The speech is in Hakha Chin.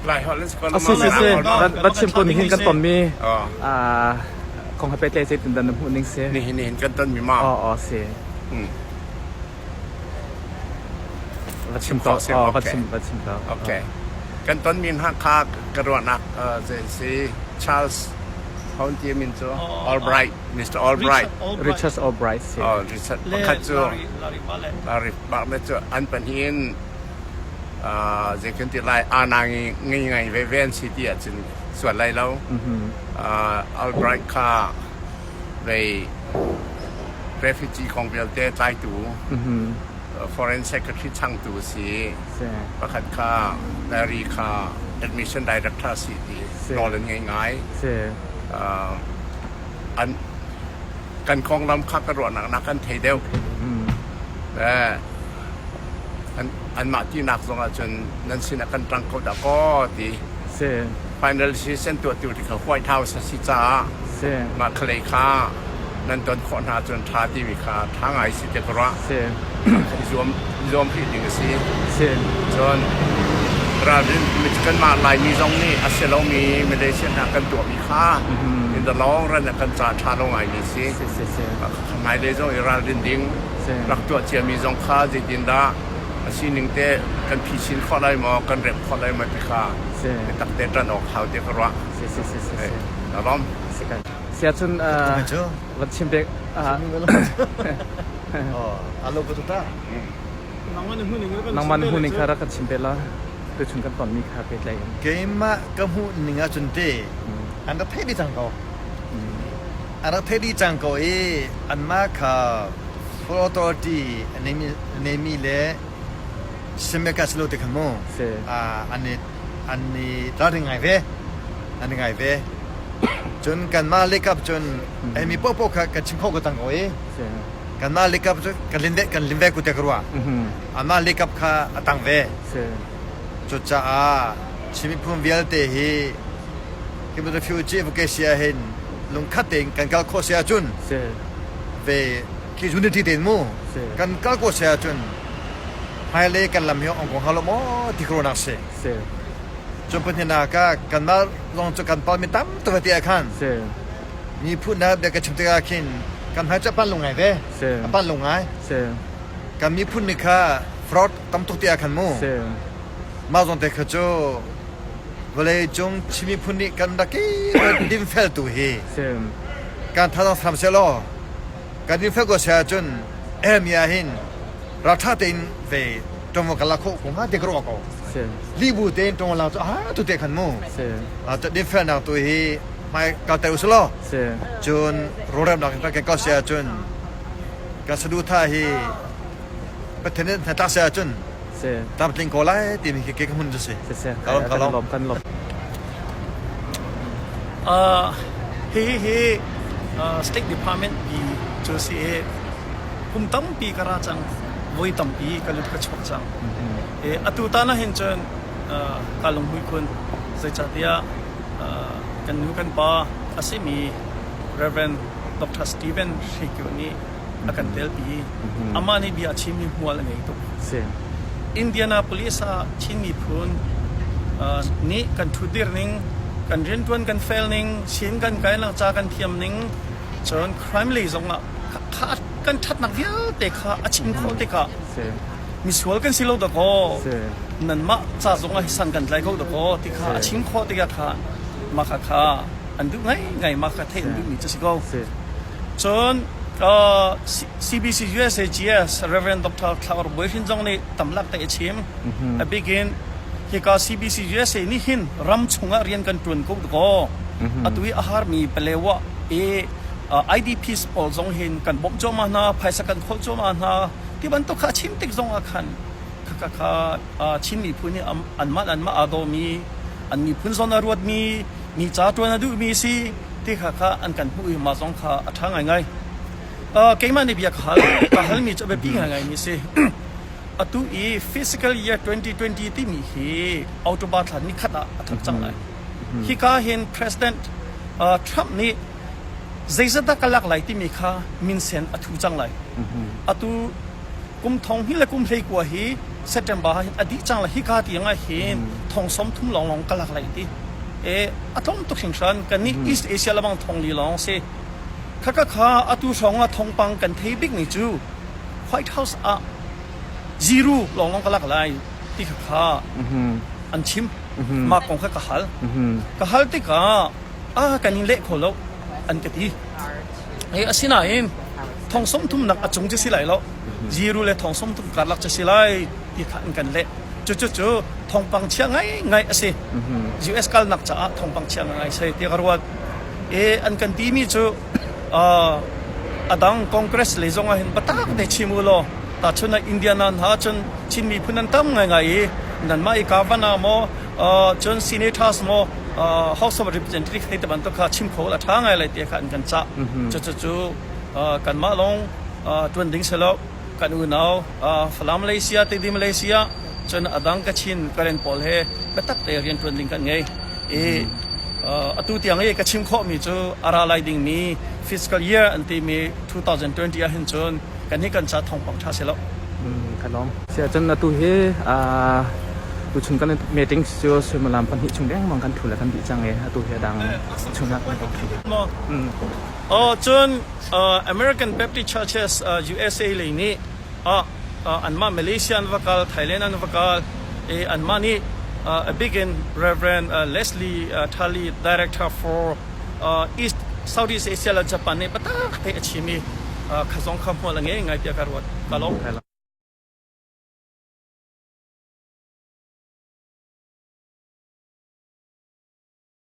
Lai holh in si ko A si si si. Va chim ko nihin kan tonmi kong he pehtlaih zeitindah na hmuh ning si? Nihin nihin kan tonmi ma? Aw aw si. Va chim to. Aw va chim va chim to. Okay. Kan tonmi hna kha ka ruahnak zei si Charles Hon ti min cu Albright Mr. Albright Richard Albright si. Oh Richard pakhat cu Larry Bartlett cu an pahnih in zei kan ti lai aana ngei ngai veve an si ti ahcun sual lai lo. Albright kha vei refugee kong vialte tlaitu foreign secretary changtu si. Pakhat kha Larry kha admission director si ti nawl an ngei ngai. An kan konglam kha ka ruahnak nak kan thei deuh. Anmah tinak zong ahcun nan sinah kan ṭang ko dah kaw ti. Si. Final decision tuahtu ti kha White House a si caah si. mah khalei kha nan ton khawh hna cun ṭha timi kha ṭha ngai si te ka ruah. Si. I zuam i zuam hrih ding a si. Si. Cun ralrin kanmah Laimi zong nih a si lomi Malaysia hna kan tuahmi kha in the long run ah kan ca ṭha lo ngaimi si. Si si si. Hmailei zong i ralrin ding rak tuah ciami zong kha zeitindah a sining te kan phisin khawh lai maw kan remh khawh lai maw ti kha biatak te ṭan awk hau ti ka ruah. Si si si si. Ka lawm. Si ahcun van chim bek. Nangmah na hmuhning kha rak kan chim pe la. Tuchun kan tonmi kha pehtlaih in. Keimah ka hmuh ning ahcun te an rak theih dih cang ko. An rak theih dih cang ko i anmah kha full authority a neimi le Simeka si lo te khan mu an i an i ralring ngai ve an i ngai ve cun kanmah lekap cun mi paohpaoh kha kan chim kho ko cang ko i kanmah lekap cu kan lin ve kan lin ve ku te ka ruah anmah lekap kha a tang ve cucaah Chin miphun vialte hi hi refugee advocacy ah hin lungkhat tein kan kal khawh si ahcun ve khi unity tein mu kan kal khawh si ahcun hmailei kan lam hi ong ko hnga lo maw ti ka ruahnak si cun pahnihnak ah kanmah zong cu kan palmi tam tuk ti ah khan miphun hna bia ka chim tikah khin kan hmai cu a pan lo ngai ve a pan lo ngai kan miphun nih kha fraud tam tuk ti ah khan mu mah zong te kha cu Vawleicung Chin miphun nih kan rak i dinfeltu hi kan thazaang sam sehlaw kan dinfel ko seh ahcun emi ah hin ralṭha tein ve ṭuanvo kan lak khawh ko hnga ti ka ruah ko. Libu tein ṭuanvo lak cu a tu te khan mu. Dinfelnak tu hi hmai kalter usih law cun rawlremnak in rak kan kal seh ahcun kan saduhthah hi Pathian nih hnatlak seh ahcun tlamtling ko lai timi khi ke ka hmun cu si. Ka lawm ka lawm kan lawm. Hi hi State Department pi cu si i kum tampi ka ra cang voi tampi ka lut ka chuak cang. Atu tan ah hin cun ka lunghmui khun zeicahtiah kan nu kan pa a simi Reverend Dr. Stephen Hre Kio nih a kan telpi. Amah nih bia a chimmi hmual a ngei tuk. Indianapolis ah Chin miphun nih kan ṭhutdir ning, kan rianṭuan kan fel ning, sin kan kai lang ca kan thiam ning, cun crime lei zong ah kha kan ṭhatnak vialte kha a chim khawh tikah misual kan si lo dakaw nanmah ca zong ah san kan tlai ko dakaw ti kha a chim khawh tikah kha mah kha kha an duh ngaingai mah kha theih an duhmi cu si ko. Cun CBC USAGS Reverend Dr. Thlaur Bawi Hrin zong nih tamlak te a chim. A bikin hika CBC USA nih hin ram chungah rian kan ṭuan ko kaw atu i a harmi Palewa i IDPs pawl zong hin kan bawmh cuahmah hna, phaisa kan kholh cuahmah hna ti bantuk kha a chim tik zong ah khan kha kha Chin miphun hi anmah le anmah aa dawmi, an miphun zawn a ruatmi, mi ca ṭuan a duhmi si ti kha kha an kan hmuh i mah zong kha a ṭha ngaingai. Keimah nih bia ka hal ka halmi cu a biapi ngaingaimi si. Atu i fiscal year 2020 timi hi October thla nikhat ah a thawk cang lai. Hika hin President Trump nih zeizat dah ka lak lai timi kha minsen a thu cang lai. Atu kum thong hnih le kum 19 hi. September ah hin a dih cang la hika tiang ah hin thong 30 lawnglawng ka lak lai ti. E a tlawm tuk hringhran. Kan nih East Asia lamang thong li lawng si. Khaka kha atu hrawng ah thawngpang kan thei bik mi cu White House ah zero lawnglawng ka lak lai ti kha kha an chim. Mah kong kha ka hal. Ka hal tikah a kan in leh kho lo an ka ti. E asinain thong 30 nak a cung cu si lai lo. Zero le thong 30 karlak cu si lai ti kha an kan leh. Cucu cu thawngpang chia ngaingai a si. US kalnak caah thawngpang chia ngaingai si ti ka ruat. E an kan timi cu a dang Congress lei zong ah hin biatak te chim u law tahchun ah Indiana hna cun Chin miphun an tam ngaingai i nanmah i governor maw cun senators maw House of Representatives te bantuk kha chim kho la tha ngai lai ti kha an kan cah. Cucu cu kanmah lawng tuan ding si lo kan unau Falam Malaysia Tedim Malaysia cun a dang Kachin Karen pawl he biatak te rian tuan ding kan ngei. I atu tiang i ka chim khawhmi cu a ra lai dingmi fiscal year an timi 2020 ah hin cun kan hi kan ca thawngpang ṭha si lo. Ka lawm. Sia cun atu hi tuchun kan meeting cu suimilam pahnih chung dengmang kan thu le kan dih cang i atu hi a dang chungah kan kong thu. Oh cun American Baptist Churches USA lei nih anmah Malaysia an va kal, Thailand an va kal i anmah nih a bik in Reverend Leslie Tully, Director for East Southeast Asia le Japan nih biatak te a chim i kha zong kha hmual a ngei ngai tiah ka ruat. Ka lawm.